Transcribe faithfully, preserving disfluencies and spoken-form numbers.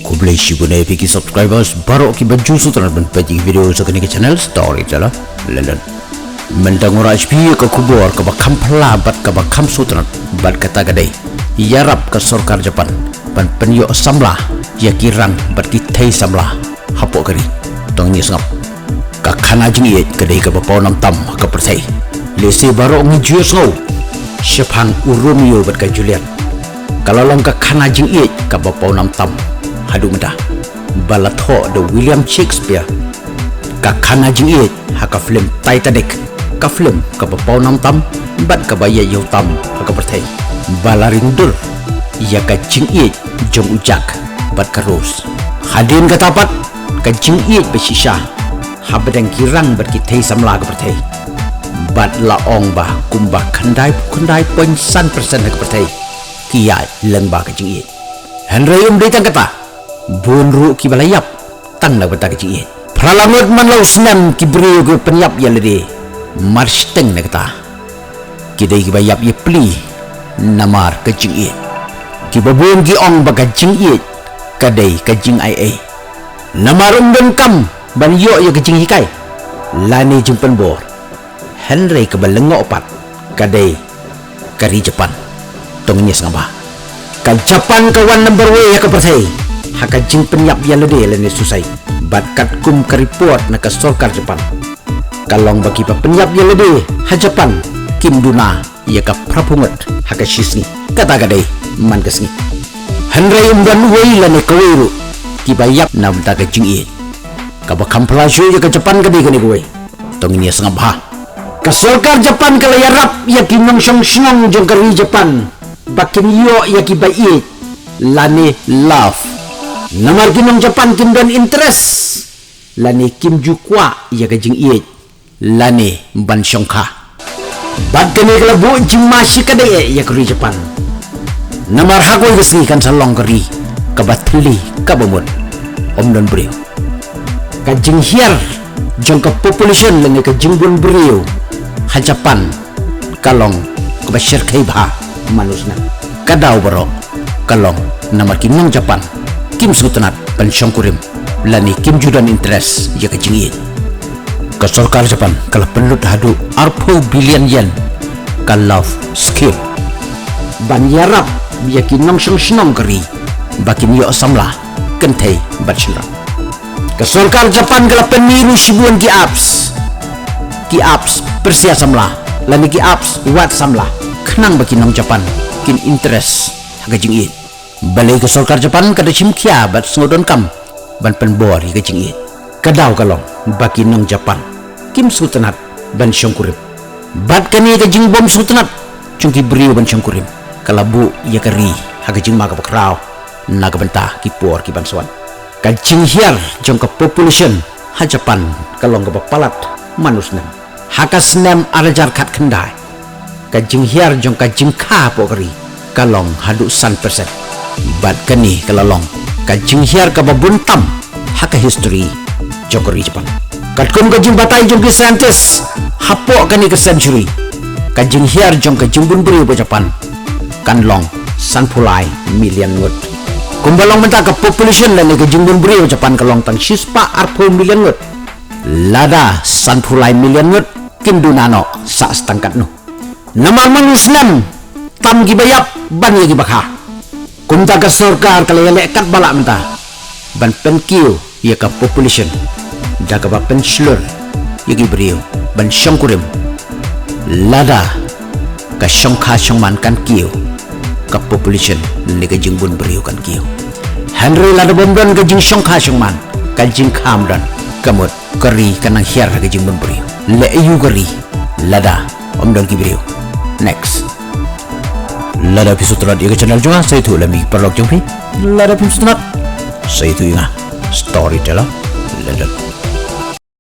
Khublei shibun ïa phi ki subscribers baroh kiba ju sngewtynnat ban peit ïa ki video sha kane ka channel Storyteller London. Mynta ngan rah sha phi ïa ka khubor kaba kham phylla bad kaba kham sngewtynnat bad kata ka dei ïarap ka sorkar Japan ban pynïoh samla ïa ki rang bad ki thei samla hapoh ka ri. To ngin ïa sngap. Ka khana jingïeit ka dei kaba pawnam tam ha ka pyrthei. Lehse baroh ngi ju ïohsngew shaphang u Romeo bad ka Juliet. Ka la long ka khana jingïeit kaba pawnam tam haduh mynta, ba la thoh da William Shakespeare. Ka khana jingïeit ha ka film Titanic, ka film kaba pawnam tam bad kaba ïaid ïew tam ha ka pyrthei, ba la ring dur ïa ka jingïeit jong u Jack bad ka Rose. Hadien kata pat, ka jingïeit ba shisha hapdeng ki rang bad ki thei samla ka pyrthei, bad la ong ba kumba khyndai phew khyndai point san percent ha ka pyrthei ki ïaid lyngba ka jingïeit. Hynrei ym dei tang kata, bun ruh kiba la ïap tang na ka bynta ka jingïeit. Phra la ngut man la u snem ki briew kiba pynïap ïa lade, mar shiteng na kata, ki dei kiba ïap ïa pli namar ka jingïeit. Kiba bun ki ong ba ka jingïeit ka dei ka jingaiei, namar ym donkam ban ïoh ïa ka jinghikai lane jingpynbor. Hynrei kaba lyngngoh pat ka dei ka ri Japan. To ngin ïa sngap bha. Ka Japan ka wan number wei ha ka pyrthei ha ka jingpynïap ïa lade lane suicide. Bad katkum ka report na ka sorkar Japan, ka long ba kiba pynïap ïa lade ha Japan kim duna ïa ka phra phew ngut ha ka shisngi. Kata ka dei man ka sngi. Hynrei ym don uwei lane kawei ruh kiba ïap na bynta ka jingïeit. Kaba kham phylla shuh ïa ka Japan ka dei kane kawei. To ngin ïa sngap bha. Ka sorkar Japan ka la ïarap ïa ki nongshong shnong jong ka ri Japan ba kin ïoh ïa kiba ïeit lane love. Namar ki nong Japan kim don interest lane kim ju kwah ïa ka jingïeit lane ban shongkha. Bad kane ka la buh jingma shikatdei ïa ka ri Japan. Namar ha kawei ka sngi kan sa long ka ri kaba thylli kaba mut, ym don briew. Ka jinghiar jong ka population lane ka jingbun briew ha Japan ka long kaba shyrkhei bha man u snem. Ka daw baroh ka long namar ki nong Japan kim sngewtynnat ban shongkurim lane kim ju don interest ïa ka jingïeit. Ka sorkar Japan ka la pynlut haduh arphew billion yen ka love scheme ban ïarap ïa ki nongshong shnong ka ri ba kin ïoh samla kynthei bad shynrang. Ka sorkar Japan ka la pynmih ruh shibun ki apps, ki apps pyrshah samla lane ki apps wad samla khnang ba ki nong Japan kin interest ha ka jingïeit. Balei ka sorkar Japan ka da shim khia bad sngewdonkam ban pynbor ïa ka jingïeit? Ka daw ka long ba ki nong Japan kim sngewtynnat ban shongkurim. Bad kane ka jingbym sngewtynnat jong ki briew ban shongkurim ka la buh ïa ka ri ha ka jingma kaba khraw na ka bynta ki por ki ban sa wan. Ka jinghiar jong ka population ha Japan ka long kaba palat man u snem. Ha ka snem ar hajar khatkhyndai, ka jinghiar jong ka jingkha hapoh ka ri ka long haduh san percent. Bad kane ka la long ka jinghiar kaba bun tam ha ka history jong ka ri Japan. Katkum ka jingbatai jong ki scientist, hapoh kane ka century, ka jinghiar jong ka jingbun briew ba Japan kan long sanphew lai million ngut. Kumba long mynta ka population lane ka jingbun briew Japan ka long tang shispah arphew million ngut. Lada sanphew lai million ngut kin duna noh sa stang katno? Namar man u snem tam kiba ïap ban ïa kiba kha. Kumta ka sorkar ka la ïaleh katba lah mynta ban pynkiew ïa ka population da kaba pynshlur ïa ki briew ban shongkurim. Lada ka shongkha shongman kan kiew, ka population lane ka jingbun briew kan kiew. Hynrei lada bym don ka jingshongkha shongman, ka jingkha ym don, ka mut ka ri ka nang hiar ha ka jingbun briew. Leh aiu ka ri lada ym don ki briew? Next. Lada phi sngewtynnat ïa ka channel jong nga, sa ïathuh lem ïa ki paralok jong phi. Lada phim sngewtynnat, sa ïathuh ïa nga. Storyteller London.